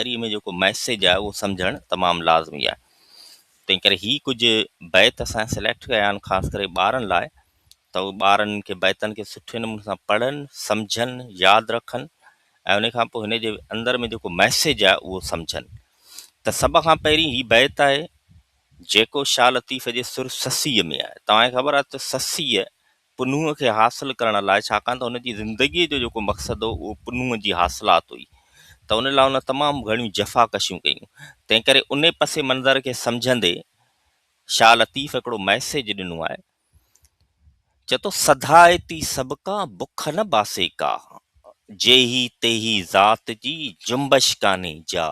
شاعريء ۾ جيڪو ميسيج آهي اهو سمجهڻ تمام لازمي آهي. تنهن ڪري هي ڪجهه بيت اسان سليڪٽ ڪيا آهن خاص ڪري ٻارن لاء ته اهي ٻارن کي بيتن کي سٺي نموني سان پڙهن، سمجهن، ياد رکن ۽ ان کان پوء هن جي اندر ۾ جيڪو ميسيج آهي اهو سمجهن. ته سڀ کان پهرين هي بيت آهي جيڪو شاهه لطيف جي سر سسيء ۾ آهي. توهان کي خبر آهي ته سسيء پنهونء کي حاصل ڪرڻ لاء ڇاڪاڻ ته هن جي زندگيء جو جيڪو مقصد هو اهو پنهونء جي حاصلات هئي ته ان لاء هن تمام گهڻيون جفاڪشيون ڪيون تنهن ڪري انهي پس منظر کي سمجهندي شاهه لطيف هڪڙو ميسيج ڏنو آهي چئي ٿو سڌائتي سڀڪا بک نه باسي ڪا جيهي تيهي ذات جي جنبش ڪانهي جا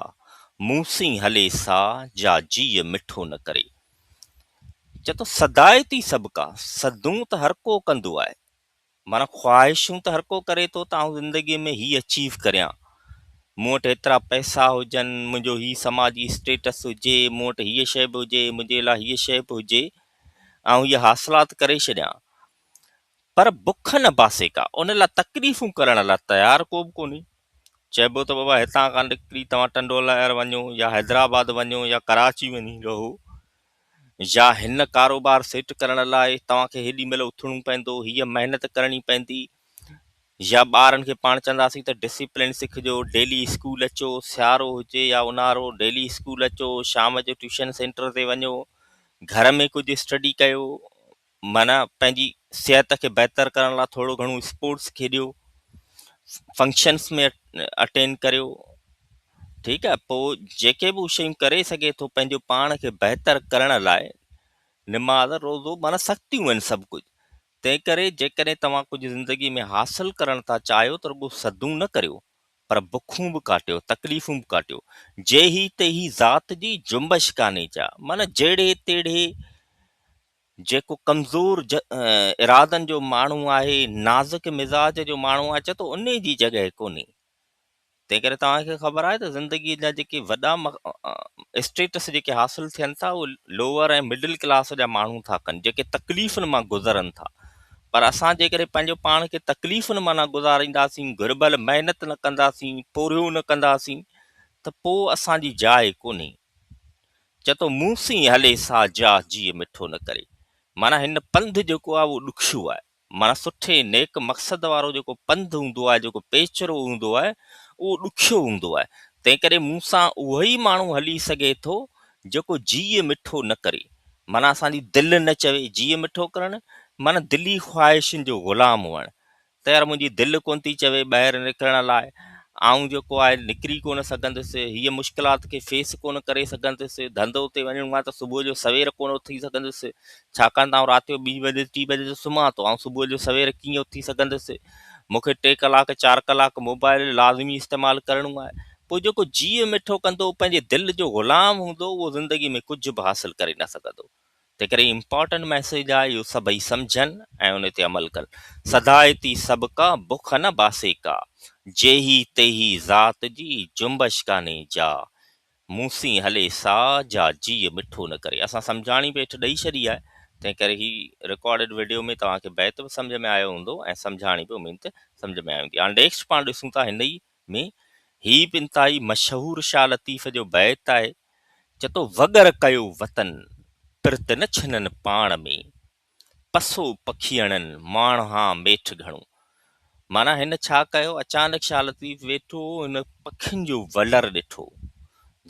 مون سين هلي سا جا جيء مٺو نه ڪري. چئي ٿو صدائتي سڀڪا، صدون ته هر ڪو ڪندو آهي، معنيٰ خواهشون ته هر ڪو ڪري ٿو ته آئون زندگيء ۾ هي اچيو ڪريان، مون وٽ هيترا پئسا هجن، منهنجو هي سماجي اسٽيٽس هجي، مون وٽ هيء شيء به هجي، منهنجي لاء هيء شيء به هجي، آئون هيء حاصلات ڪري ڇڏيان. پر بک نه باسي ڪا، ان لاء تڪليفون ڪرڻ لاء تيار ڪو به ڪونهي. چئبو ته بابا هتان کان نڪري توهان ٽنڊو الهيار وڃو يا حيدرآباد وڃو يا ڪراچي وڃي رهو يا هن ڪاروبار سيٽ ڪرڻ لاء توهان کي هيڏي مهل اٿڻو پوندو، هيء محنت ڪرڻي پوندي يا ٻارن کي پاڻ چونداسين ته ڊسيپلين سکجو، ڊيلي اسڪول اچو، سيارو هجي يا اونهارو ڊيلي اسڪول اچو، شام جو ٽيوشن سينٽر تي وڃو، گهر ۾ ڪجهه اسٽڊي ڪيو، معنيٰ پنهنجي صحت کي بهتر ڪرڻ لاء ٿورو گهڻو اسپورٽس کيڏيو فنڪشنس ۾ اٽينڊ ڪريو ٺيڪ آهي پوء جيڪي به شيون ڪري سگهي ٿو پنهنجو پاڻ کي بهتر ڪرڻ لاء نماز روزو معنيٰ سختيون آهن سڀ ڪجهه تنهن ڪري جيڪڏهن توهان ڪجهه زندگي ۾ حاصل ڪرڻ ٿا چاهيو ته رڳو صدون نه ڪريو پر بکون به ڪاٽيو تڪليفون به ڪاٽيو جيهي تيهي ذات جي جنبش ڪانهي جا معنيٰ جهڙي تهڙي جيڪو ڪمزور ارادن جو ماڻهو آهي، نازڪ مزاج جو ماڻهو آهي، چئي ٿو انهي جي جڳهه ڪونهي. تنهن ڪري توهان کي خبر آهي ته زندگيء جا جيڪي وڏا اسٽيٽس جيڪي حاصل ٿين ٿا اهي لوئر ۽ مڊل ڪلاس جا ماڻهو ٿا ڪن، جيڪي تڪليفن مان گذرن ٿا. پر اسان جيڪڏهن پنهنجو پاڻ کي تڪليفن مان نه گذارينداسين، گهربل محنت نه ڪنداسين، پورهيو نه ڪنداسين ته پوء اسان جي جاء ڪونهي. چئي ٿو مون سين هلي سا جا جيء مٺو نه ڪري. معنيٰ هن پنڌ جيڪو آهي اهو ڏکيو آهي. معنيٰ سٺي نيڪ مقصد وارو جيڪو پنڌ هوندو آهي، جيڪو پيچرو هوندو آهي، اهو ڏکيو هوندو آهي. تنهنڪري مون سان اهوئي ماڻهو هلي سگهي ٿو جيڪو جيء مٺو نه ڪري. معنيٰ اسان جي دل نه چوي جيء مٺو ڪرڻ معنيٰ دلي خواهشن جو غلام هئڻ. ته يار منهنجي دل ڪونه ٿي چوي ٻاهر نڪرڻ لاء، آئون جيڪو آهي نڪري ڪونه سگهندس، هيء مشڪلات کي فيس ڪونه ڪري سگهندس، ڌنڌو تي وڃڻو آهي ته صبح جو سوير ڪونه اٿي سگهندس، ڇاڪاڻ ته آئون رات جو ٻي بجي ٽي بجي جو سمهان ٿو، آئون صبح جو سوير ڪيئن اٿي سگهندس، مون کي ٽي ڪلاڪ چار ڪلاڪ موبائل لازمي استعمال ڪرڻو آهي. پوء جيڪو جيء مٺو ڪندو، پنهنجي دل جو غلام هوندو، اهو زندگي ۾ ڪجهه به حاصل ڪري نه سگهندو. تنهنڪري امپارٽنٽ ميسيج آهي اهو سڀئي سمجهن ۽ ان تي عمل ڪن. سڌائتي سڀڪا بک نه باسي ڪا، جيهي تيهي ذات جي جنبش ڪانهي جا، مون سين هلي سا جا جيء مٺو نه ڪري. اسان سمجهاڻي به هيٺ ڏئي ڇڏي آهي تنهنڪري هي رڪارڊيڊ وڊيو ۾ توهان کي بيت به سمجهه ۾ آيو هوندو ۽ سمجهاڻي به اميد ته سمجهه ۾ آئي هوندي. هاڻي نيڪسٽ پاڻ ڏسون ٿا هن ئي ۾ هي به انتهائي مشهور شاهه لطيف جو بيت آهي. چئي ٿو وڳر ڪيو وطن، پرت نه ڇنن پاڻ ۾، پسو پکيئڻن، ماڻهان ميٺ گهڻو. معنيٰ هن ڇا ڪيو، اچانڪ شاهه لطيف ويٺو هو، هن پکين جو ولر ڏٺو،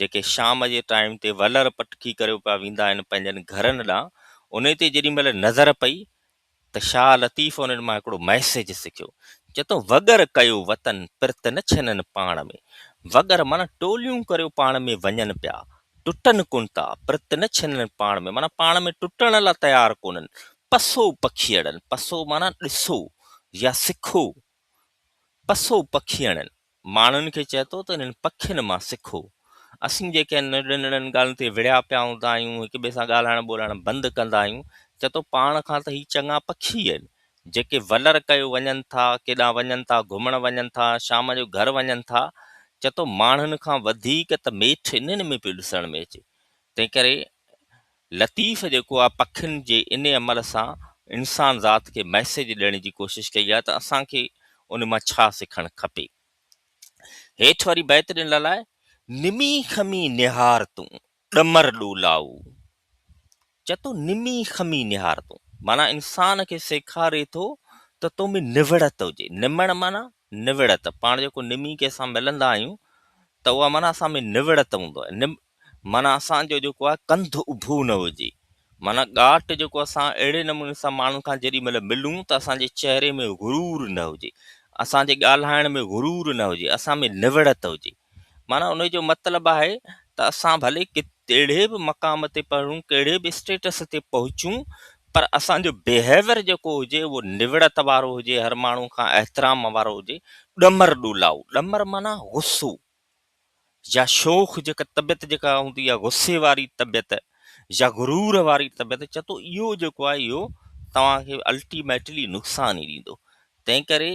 جيڪي شام جي ٽائيم تي ولر پٽڪي ڪريو پيا ويندا آهن پنهنجن گهرن ڏانهن، انهي تي جيڏي مهل نظر پئي ته شاهه لطيف انهن مان هڪڙو ميسيج سکيو. چئي ٿو، وڳر ڪيو وطن، پرت نه ڇنن پاڻ ۾. وڳر معنيٰ ٽوليون ڪريو پاڻ ۾ وڃن پيا، ٽٽن ڪونه ٿا، پرت نه ڇنن پاڻ ۾ معنيٰ پاڻ ۾ ٽٽڻ لاء تيار ڪونهن. پسو پکيئڙن، پسو معنيٰ ڏسو يا سکو، پسو پکيئڙن. ماڻهن کي چئي ٿو ته انهن پکين مان سکو. اسين جيڪي ننڍڙين ننڍڙين ڳالهين تي وڙهيا پيا هوندا آهيون، هڪ ٻئي سان ڳالهائڻ ٻولهائڻ بند ڪندا آهيون، چئي ٿو پاڻ کان ته هي چڱا پکي آهن، جيڪي ولر ڪيو وڃن ٿا، ڪيڏانهن وڃن ٿا، گهمڻ وڃن ٿا، شام جو گهر وڃن ٿا، چئي ٿو ماڻهن کان وڌيڪ ته ميٺ انهن ۾ پيو ڏسڻ ۾ اچي. تنهنڪري لطيف جيڪو آهي پکين جي انهي عمل سان انسان ذات کي ميسيج ڏيڻ جي ڪوشش ڪئي آهي ته اسان کي ان مان ڇا سکڻ کپي. هيٺ واري بيت ڏنل آهي، نمي کمي نهار تون، ڏمر ڏولائو. چئي ٿو نمي کمي نهار تون، معنيٰ انسان کي سيکاري ٿو ته تو ۾ نوڙت هجي. نمڻ معنيٰ نوڙت. پاڻ جيڪو نمي ڪنهن سان ملندا آهيون ته اها معنيٰ اسان ۾ نوڙت هوندو آهي. نم معنيٰ اسان جو جيڪو آهي ڪنڌ اڀو نه هجي، معنيٰ ڳاٽ جيڪو اسان اهڙي نموني سان ماڻهن کان جيڏي مهل ملون ته اسان جي چهري ۾ غرور نه هجي، اسان جي ڳالهائڻ ۾ غرور نه هجي، اسان ۾ نوڙت هجي. معنيٰ ان جو مطلب آهي ته اسان ڀلي ڪهڙي به مقام تي پڙهون، ڪهڙي به اسٽيٽس تي پهچون، پر اسان جو بيهيويئر جيڪو هجي اهو نوڙت وارو هجي، هر ماڻهو کان احترام وارو هجي. ڏمر ڏولائو، ڏمر معنيٰ غصو يا شوخ جيڪا طبيعت جيڪا هوندي آهي غصي واري طبيعت يا غرور واري طبيعت، چئي ٿو اهو جيڪو آهي اهو توهان کي الٽيميٽلي نقصان ئي ڏيندو. تنهن ڪري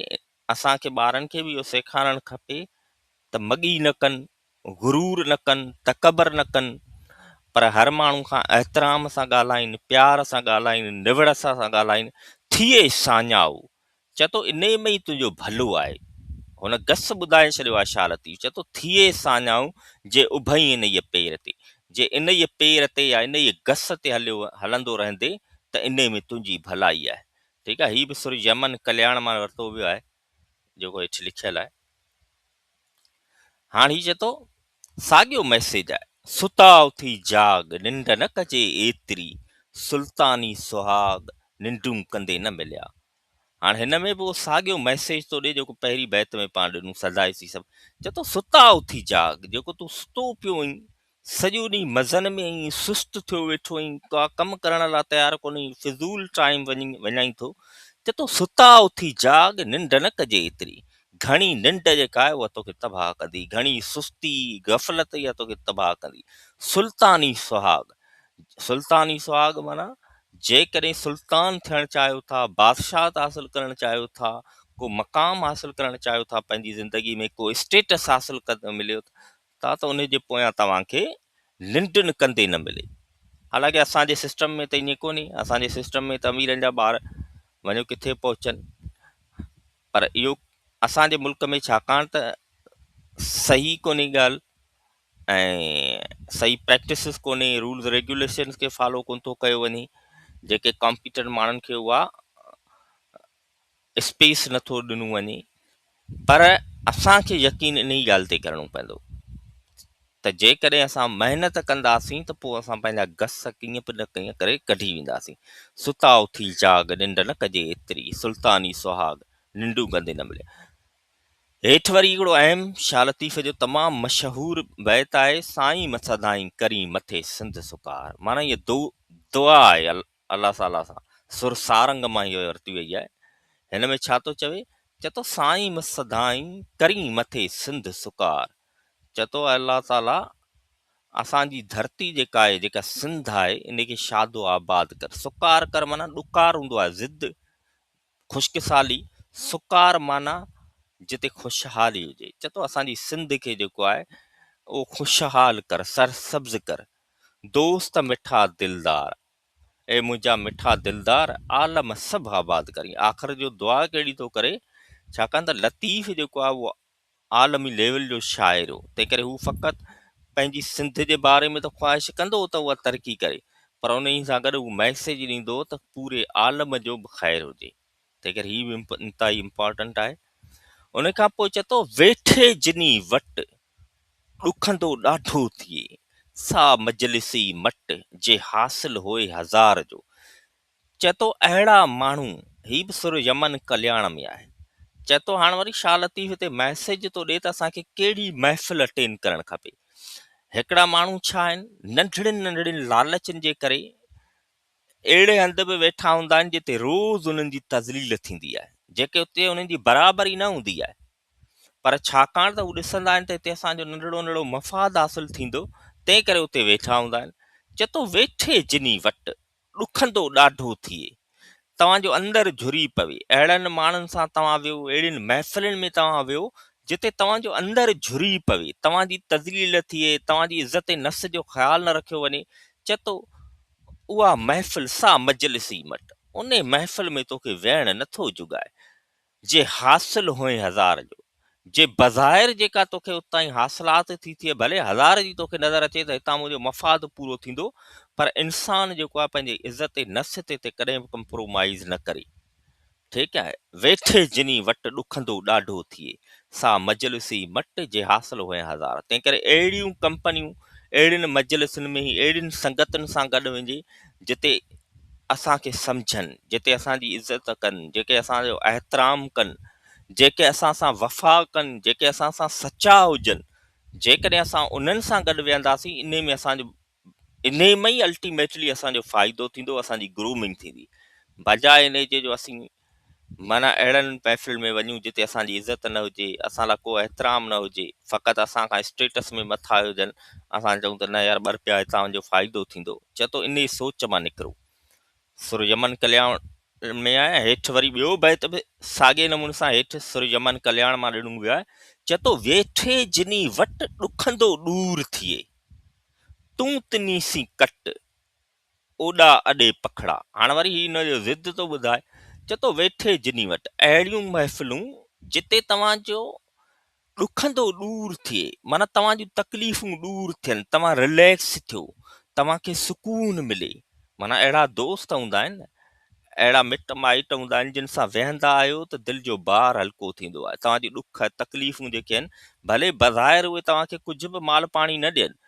اسان کي ٻارن کي به اهو سيکارڻ کپي ته مڳي نه ڪن، غرور نه ڪن، تڪبر نه ڪن، پر هر ماڻهو کان احترام سان ڳالهائين، پيار سان ڳالهائين، نوڙت سان ڳالهائين، ٿئي ساڃاهو. چئي ٿو انهيء ۾ ئي تنهنجو ڀلو آهي. هن گس ٻڌائي ڇڏيو آهي شاهه لطيف چئي ٿو ٿئي ساڃاهو جي اڀئين انهيء پير تي. جي انهيء پير تي يا انهيء گس تي هليو هلندو رهندين ته انهيء ۾ تنهنجي ڀلائي آهي. ٺيڪ آهي، هي به سر يمن ڪلياڻ مان ورتو ويو آهي، جيڪو هيٺ لکيل آهي. هاڻ هي چئي ٿو ساڳيو ميسيج آهي، ستا اٿي جاڳ، ننڊ نه ڪجي ايتري، سلطاني سهاڳ، ننڊون ڪندي نه مليا. هاڻ هن ۾ به اهو ساڳيو ميسيج ٿو ڏي جيڪو پهرين بيت ۾ پاڻ ڏنو سدائسي سڀ. چئي ٿو ستا اٿي جاڳ، جيڪو تون ستو پيو آهين، سڄو ڏينهن مزن ۾ ائين سست ٿيو ويٺو آهين، ڪا ڪم ڪرڻ لاء تيار ڪونهين، فضول ٽائيم وڃي وڃائين ٿو، چئي ٿو ستا اٿي جاڳ، ننڊ نه ڪجي ايتري، گهڻي ننڊ جيڪا آهي اها توکي تباهه ڪندي، گهڻي سستي، غفلت اها توکي تباهه ڪندي. سلطاني سهاڳ، سلطاني سهاڳ معنيٰ جيڪڏهن سلطان ٿيڻ چاهيو ٿا، بادشاهت حاصل ڪرڻ چاهيو ٿا، ڪو مقام حاصل ڪرڻ چاهيو ٿا پنهنجي زندگي ۾ ڪو اسٽيٽس حاصل مليو ٿا ته ان جي پويان توهان کي ننڊ ڪندي نه ملي. حالانڪه اسان جي سسٽم ۾ ته ائين ڪونهي، اسان جي سسٽم ۾ ته اميرن جا ٻار وڃو ڪٿي پهچن، پر اهو اسان جي ملڪ ۾ ڇاڪاڻ ته صحيح ڪونهي ڳالهه ۽ صحيح پريڪٽسز ڪونهي، رولز ريگيوليشنز کي فالو ڪونه ٿو ڪيو وڃي، جيڪي ڪامپيٽنٽ ماڻهن کي اها اسپيس نٿو ڏنو وڃي، پر اسان کي يقين انهي ڳالهه تي ڪرڻو پوندو ته جيڪڏهن اسان محنت ڪنداسين ته پوء اسان پنهنجا گس ڪيئن به نه ڪيئن ڪري ڪڍي وينداسين. ستا اٿي جاڳ، ننڊ نه ڪجي ايتري، سلطاني سهاڳ، ننڊون ڪندي نه ملي. هيٺ وري هڪڙو اهم شاهه لطيف جو تمام مشهور بيت آهي، سائين م سدائين ڪرين مٿي سنڌ سڪار. معنيٰ هيء دعا آهي الله تعاليٰ سان سر سارنگ مان هيء ورتي وئي آهي. هن ۾ ڇا ٿو چوي؟ چئي ٿو سائين م سدائين ڪرين مٿي سنڌ سڪار. چئي ٿو اي الله تعاليٰ اسان جي ڌرتي جيڪا آهي، جيڪا سنڌ آهي، ان کي شاد و آباد ڪر. سڪار ڪر معنيٰ ڏڪار هوندو آهي، ضد، خشڪ سالي، سڪار معنيٰ جتي خوشحالي هجي. چئي ٿو اسان جي سنڌ کي جيڪو آهي اهو خوشحال ڪر، سرسبز ڪر. دوست مٺا دلدار، اي منهنجا مٺا دلدار، عالم سڀ آباد ڪرين. آخر جو دعا ڪهڙي ٿو ڪري، ڇاڪاڻ ته لطيف جيڪو آهي اهو عالمي ليول جو شاعر هو، تنهنڪري هو فقط پنهنجي سنڌ جي باري ۾ ته خواهش ڪندو هو ته اها ترقي ڪري، پر انهي سان گڏ هو ميسيج ڏيندو هو ته پوري عالم جو به خير هجي، تنهنڪري هي به انتهائي امپارٽنٽ آهي. ان کان پوء چئي ٿو، ويٺي جني وٽ، ڏکندو ڏاڍو ٿئي، سا مجلس ئي مٽ، جي حاصل هوئي هزار جو. چئي ٿو اهڙا ماڻهو، هي به سر يمن ڪلياڻ ۾ آهي. چئي ٿو هاڻ وري شاهه لطيف هتي ميسيج ٿو ڏي ته اسان کي ڪهڙي محفل اٽينڊ ڪرڻ کپي. هڪڙا ماڻهو ڇا آهن، ننڍڙين ننڍڙين لالچن جي ڪري اهڙي هنڌ به ويٺا هوندا آهن جتي روز انهن جي تذليل ٿيندي آهي، جيڪي اتي انهن جي برابري نه هوندي آهي. پر ڇاڪاڻ ته هو ڏسندا آهن ته هتي اسان جو ننڍڙو ننڍڙو مفاد حاصل ٿيندو، تنهن ڪري اتي ويٺا هوندا آهن. چئي ٿو ويٺي جني وٽ، ڏکندو ڏاڍو ٿئي، توهان جو اندر جهري پوي، اهڙن ماڻهن سان توهان ويهو، اهڙين محفلن ۾ توهان ويهو، جتي توهان جو اندر جهري پوي، توهان جي تذليل ٿئي، توهان جي عزت نفس جو خيال نه رکيو وڃي، چئي ٿو اها محفل سا مجلس ئي مٽ، انهي محفل ۾ توکي ويهڻ نٿو جڳائي، جي حاصل هئين هزار جو. جي بظاهر جيڪا توکي اتان جي حاصلات ٿي ٿئي ڀلي هزار جي توکي نظر اچي ته هتان منهنجو مفاد پورو ٿيندو پر انسان جيڪو آهي پنهنجي عزت نفس تي تي ڪڏهن به ڪمپرومائيز نه ڪري. ٺيڪ آهي ويٺي جني وٽ ڏکندو ڏاڍو ٿئي سا مجلس ئي مٽ جي حاصل هئين هزار. تنهنڪري اهڙيون ڪمپنيون اهڙين مجلسن ۾ ئي اهڙين سنگتن سان گڏ وڃجي جتي اسان کي سمجهن، جتي اسان جي عزت ڪن، جيڪي اسان جو احترام ڪن، جيڪي اسان سان وفا ڪن، جيڪي اسان سان سچا هجن، جيڪڏهن اسان انهن سان گڏ ويهنداسين انهي ۾ اسان جو انهي ۾ ئي الٽيميٽلي اسان جو فائدو ٿيندو، اسان جي گرومنگ ٿيندي، بجاء انهي جي جو اسين معنيٰ اهڙن محفلن ۾ وڃون جتي اسان جي عزت نه هجي، اسان لاء ڪو احترام نه هجي، فقط اسان کان اسٽيٽس ۾ مٿا هجن، اسان چئون ته نه يار ٻه رپيا هتان جو فائدو ٿيندو، چئي ٿو انهي سوچ مان نڪرو. سر يمن ڪلياڻ ۾ آهي ۽ هيٺ وري ٻيو بيت به ساڳئي نموني سان هيٺ سر يمن ڪلياڻ مان ڏنو ويو آهي، چئي ٿو ويٺي جني وٽ ڏکندو ڏور ٿئي، تون تني سين ڪٽ، اوڏا اڏي پکڙا. هاڻ وري هي ان جو ضد ٿو ٻڌائي، چئي ٿو ويٺي جني وٽ اهڙيون محفلون جتي توهان جو ڏکندو ڏور ٿئي، معنيٰ توهان جون تڪليفون ڏور ٿين، توهان رليڪس ٿيو، توهان کي سڪون ملي، معنيٰ اهڙا دوست هوندا آهن، اهڙا مٽ مائٽ هوندا آهن جن سان ويهندا آهيو ته دل جو بار هلڪو ٿيندو آهي، توهان جون ڏک تڪليفون جيڪي آهن ڀلي بظاهر اهي توهان کي ڪجهه به مال پاڻي نه ڏين،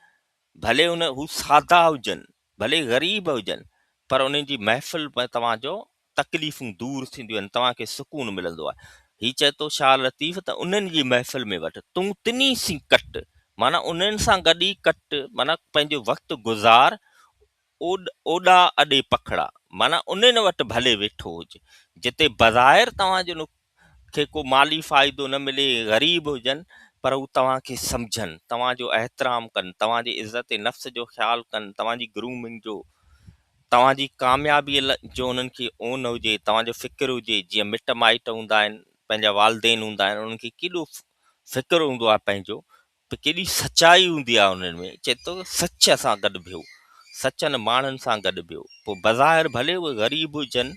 ڀلي ان هو سادا هجن، ڀلي غريب هجن، پر انهن جي محفل ۾ توهان جو تڪليفون دور ٿينديون آهن، توهان کي سڪون ملندو آهي. هي چئي ٿو شاهه لطيف ته انهن جي محفل ۾ وٺ، تون تنهي سين ڪٽ، معنيٰ انهن سان گڏ ئي ڪٽ، معنيٰ پنهنجو وقت گذار، اوڏ اوڏا اڏي پکڙا، معنيٰ انهن وٽ ڀلي ويٺو هج، جتي بظاهر توهان جو کي ڪو مالي فائدو نه ملي، غريب هجن، پر هو توهان کي سمجهن، توهان جو احترام ڪن، توهان جي عزت نفس جو خيال ڪن، توهان جي گرومنگ جو، توهان جي ڪاميابيء جو انهن کي اون هجي، توهان جو فڪر هجي، جيئن مٽ مائٽ هوندا آهن، پنهنجا والدين هوندا آهن، انهن کي ڪيڏو فڪر هوندو آهي پنهنجو، ته ڪيڏي سچائي هوندي آهي انهن ۾، چئي ٿو سچ سان گڏ بيهو، سچن ماڻهن سان گڏ بيهو، پوء بظاهر ڀلي اهي غريب هجن،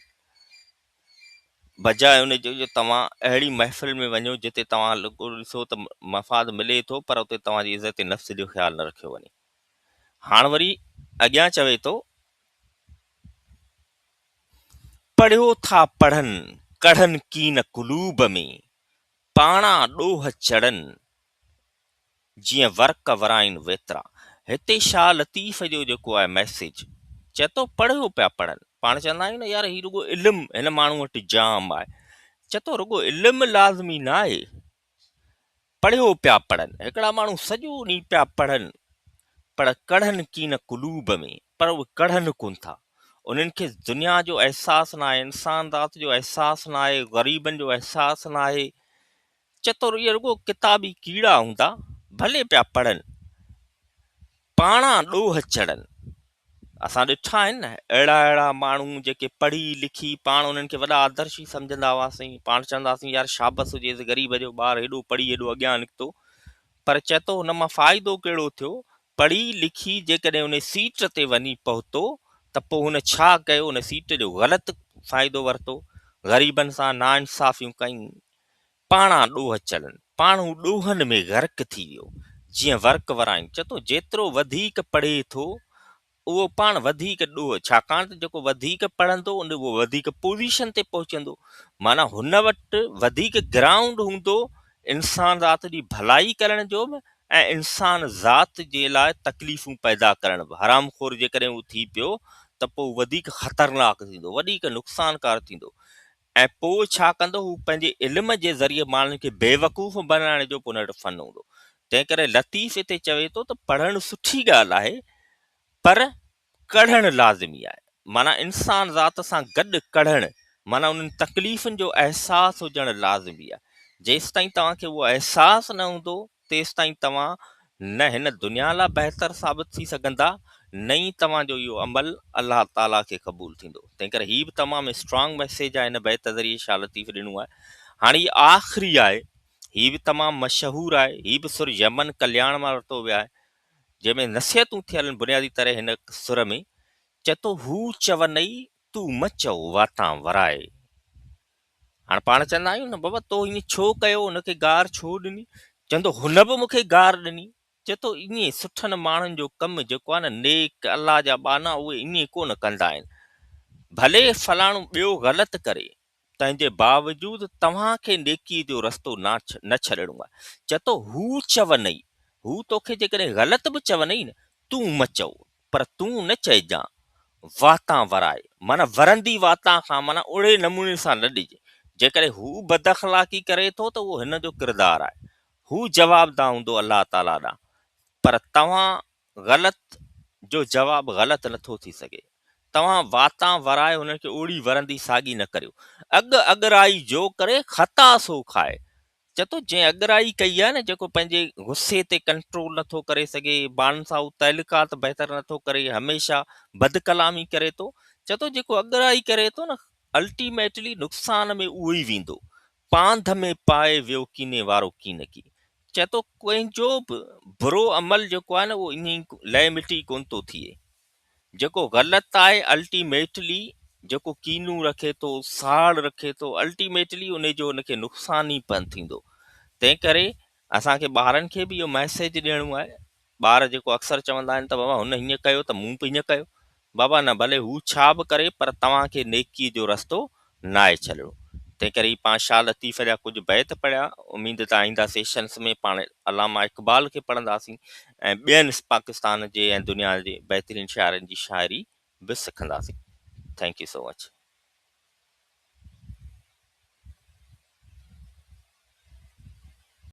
بجاء ان جي جو توهان اهڙي محفل ۾ وڃو جتي توهان ڏسو ته مفاد ملي ٿو پر اتي توهان جي عزت نفس جو خيال نه رکيو وڃي. هاڻ وري اڳيان چوي ٿو. پڙهيو ٿا پڙهن ڪڙهن ڪين قلوب ۾، پاڻا ڏوهه چڙهن جيئن ورق ورائين ويترا. هتي شاهه لطيف جو جيڪو آهي ميسيج چئي ٿو پڙهيو پيا پڙهن. پاڻ چوندا آهيون نه يار هي رڳو علم هن ماڻهو وٽ جام آهي. چئي ٿو رڳو علم لازمي نه آهي. پڙهيو پيا پڙهن. هڪڙا ماڻهو سڄو ڏينهن پيا پڙهن پر ڪڙهن ڪين قلوب ۾ پر اهي ڪڙهن ڪونه ٿا. انهن کي دنيا جو احساس ناهي، انسان ذات جو احساس ناهي، غريبن جو احساس ناهي. چتور اهي رڳو ڪتابي ڪيڙا هوندا، ڀلي پيا پڙهن، پاڻان ڏوهه چڙهن. اسان ڏٺا آهن نه اهڙا اهڙا ماڻهو جيڪي پڙهي لکي پاڻ انهن کي وڏا آدرشي سمجهندا هئاسين، پاڻ چوندا هئاسين يار شابس هجيس غريب جو ٻار هيڏو پڙهي هيڏو اڳيان نڪتو، پر چئي ٿو هن مان فائدو ڪهڙو ٿيو، پڙهي لکي جيڪڏهن ان سيٽ تي وڃي پهتو ته پوء هن ڇا ڪيو، ان سيٽ جو غلط فائدو ورتو، غريبن سان ناانصافيون ڪيون، پاڻان ڏوهه چڙهن. پاڻ هو ڏوهن ۾ غرق ٿي ويو، جيئن ورق ورائين. چئي ٿو، جيترو وڌيڪ پڙهي ٿو، اهو پاڻ وڌيڪ ڏوهه، ڇاڪاڻ ته جيڪو وڌيڪ پڙهندو، ان اهو وڌيڪ پوزيشن تي پهچندو. معنيٰ هن وٽ وڌيڪ گرائونڊ هوندو انسان ذات جي ڀلائي ڪرڻ جو به ۽ انسان ذات جي لاء تڪليفون پيدا ڪرڻ به. حرام خور جيڪڏهن هو ٿي پيو ته پوء وڌيڪ خطرناڪ ٿيندو، وڌيڪ نقصانڪار ٿيندو. ۽ پوء ڇا ڪندو، هو پنهنجي علم جي ذريعي ماڻهن کي بيوقوف بڻائڻ جو به ان وٽ فن هوندو. تنهنڪري لطيف هتي چوي ٿو ته پڙهڻ سٺي ڳالهه آهي پر ڪڙهڻ لازمي آهي. معنيٰ انسان ذات سان گڏ ڪڙهڻ معنيٰ انهن تڪليفن جو احساس هجڻ لازمي آهي. جيستائين توهان کي اهو احساس نه هوندو تيستائين توهان نه هن دنيا لاء بهتر ثابت ٿي سگهندا نه ئي توهان جو اهو عمل الله تعاليٰ کي قبول ٿيندو. تنهنڪري هي به تمام اسٽرانگ ميسيج آهي هن بيت ذريعي شاهه لطيف ڏنو آهي. هاڻي هي آخري آهي، هي به تمام مشهور آهي، هي به سر يمن ڪلياڻ مان ورتو ويو آهي، جنهن ۾ نصيحتون ٿيل آهن بنيادي طرح هن سر ۾ چئي ٿو هو چونئي تون م چئو واتان ورائي. هاڻ پاڻ چوندا آهيون نه بابا تو ائين ڇو ڪيو هن کي گار ڇو ڏني؟ چوندو هن به مون کي گار ڏني. چئي ٿو ائين سٺن ماڻهن جو ڪم جيڪو آهي نه نيڪ الله جا ٻانها اهي ائين ڪونه ڪندا آهن. ڀلي فلاڻو ٻيو غلط ڪري تنهن جي باوجود توهان کي نيڪي جو رستو نه ڇڏڻو آهي. چئي ٿو هو چونئي هو توکي جيڪڏهن غلط به چونئي نه تون مه چئو پر تون نه چئجان واتان ورائي معنيٰ ورندي واتان کان معنيٰ اهڙي نموني سان نه ڏج. جيڪڏهن هو بداخلاقي ڪري ٿو ته اهو هن جو ڪردار آهي. هو جوابده هوندو الله تعاليٰ ڏانهن. پر توهان غلط جو جواب غلط نه ٿو ٿي سگهي. توهان واتان ورائي هنن کي اهڙي ورندي ساڳي نه ڪريو. اڳ اڳرائي جو ڪري خطا سو کائي. چئي ٿو جنهن اڳرائي ڪئي آهي نه جيڪو پنهنجي غصي تي ڪنٽرول نٿو ڪري سگهي ماڻهن سان هو تعلقات بهتر نٿو ڪري هميشه بدڪلامي ڪري ٿو چئي ٿو جيڪو اڳرائي ڪري ٿو نه الٽيميٽلي نقصان ۾ اهو ئي ويندو پانڌ ۾ پائي ويو ڪيني وارو ڪينڪي چئي ٿو ڪنهن جو به برو عمل جيڪو آهي نه اهو ائين ئي لئه مٽي ڪونه ٿو ٿئي جيڪو غلط آهي الٽيميٽلي جيڪو ڪينو رکي ٿو ساڙ رکي ٿو الٽيميٽلي ان جو ان کي نقصان ئي پن ٿيندو تنهن ڪري اسان کي ٻارن کي به اهو ميسيج ڏيڻو آهي ٻار جيڪو اڪثر چوندا آهن ته بابا هن هيئن ڪيو ته مون به هيئن ڪيو بابا نه ڀلي هو ڇا به ڪري پر توهان کي نيڪي جو رستو ناهي ڇڏڻو. تنهن ڪري پاڻ شاهه لطيف جا ڪجهه بيت پڙهيا. اميد ته آئنده سيشنس ۾ پاڻ علامه اقبال کي پڙهنداسين ۽ ٻين پاڪستان جي ۽ دنيا جي بهترين شاعرن جي شاعري به سکنداسين. Thank you so much.